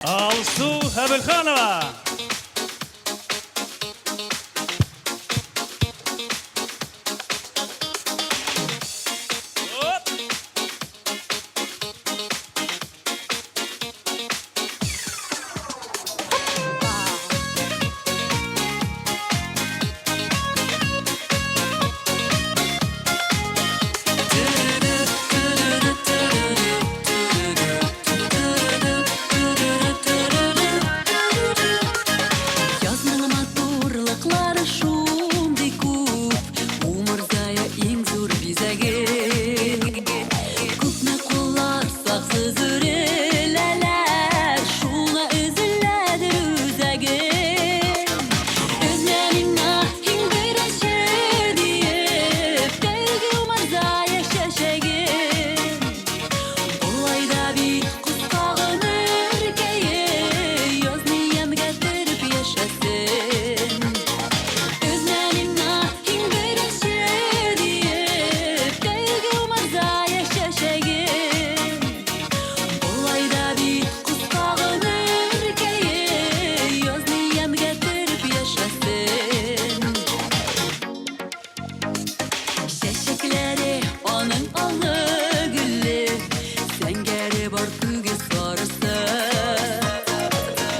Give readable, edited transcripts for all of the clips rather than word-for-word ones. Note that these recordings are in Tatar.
Алсу Әбелханова. Язның матурлыклары шундый күп, Умырзая иң зур бизәге. Күпме куллар саксыз үреләләр, Шуңа өзеләдер үзәге. Өзмә миңа иң беренче диеп, Тәүге умырзая чәчәген. Болай да бит кыска гомеркәе, Язны ямьгә төреп яшәсен. Өзмә миңа иң беренче диеп, Тәүге умырзая чәчәген. Болай да бит кыска гомеркәе, Язны ямьгә төреп яшәсен. Чәчәкләре аның аллы-гөлле, Зәңгәре бар, күге сарысы.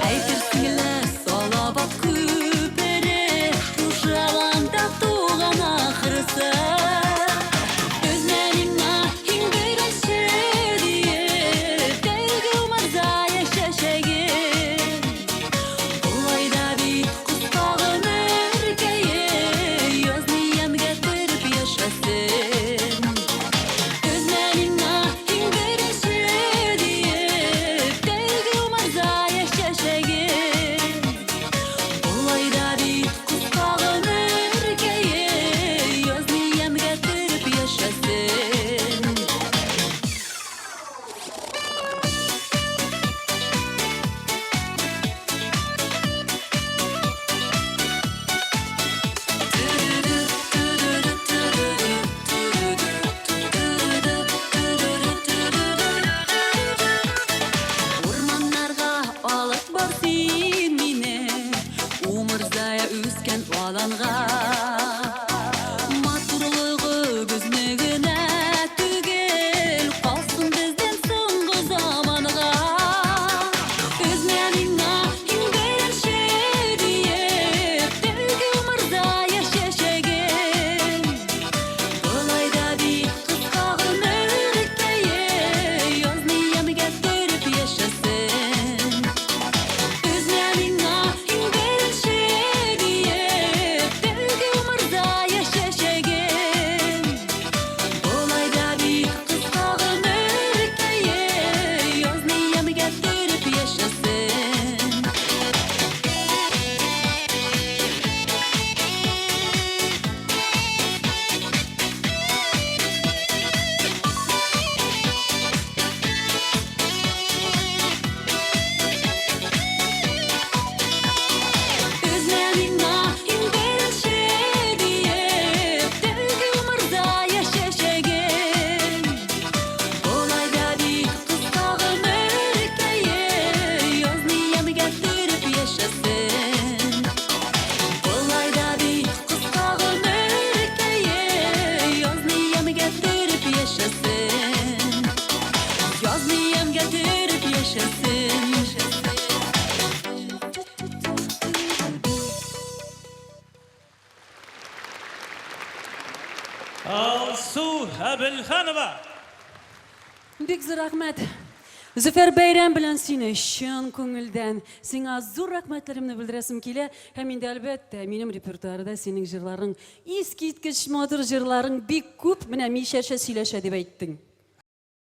Әйтерсең лә Салават күпере Шушы аланда туган ахрысы. Өзмә миңа иң беренче диеп, Тәүге умырзая чәчәген. Болай да бит кыска гомеркәе, Язны ямьгә төреп яшәсен. Өзмә миңа иң беренче диеп, Тәүге умырзая чәчәген. Болай да бит кыска гомеркәе, Язны ямьгә төреп яшәсен. Урманнарга алып бар син мине, Умырзая үскән аланга. Матурлыгы безне генә түгел, Калсын бездән соңгы заманга. Өзмә миңа иң беренче диеп, Тәүге умырзая чәчәген. Болай да бит кыска гомеркәе, Язны ямьгә төреп яшәсен. Өзмә миңа иң беренче диеп, Тәүге умырзая чәчәген. Болай да бит кыска гомеркәе, Язны ямьгә төреп яшәсен. Өзмә миңа иң беренче диеп, Тәүге умырзая чәчәген. Болай да бит кыска гомеркәе, Язны ямьгә төреп яшәсен. Болай да бит кыска гомеркәе, Язны ямьгә төреп яшәсен. Язны ямьгә төреп яшәсен. Алсу Әбелханова. Бик зур рәхмәт. Зөфәр бәйрәм белән сине чын күңелдән. Сиңа зур рәхмәтләремне белдерәсем килә. Һәм инде әлбәттә, минем репертуарда синең җырларың, искиткеч матур җырларың бик күп. Менә мишәрчә сөйләшә дип әйттең.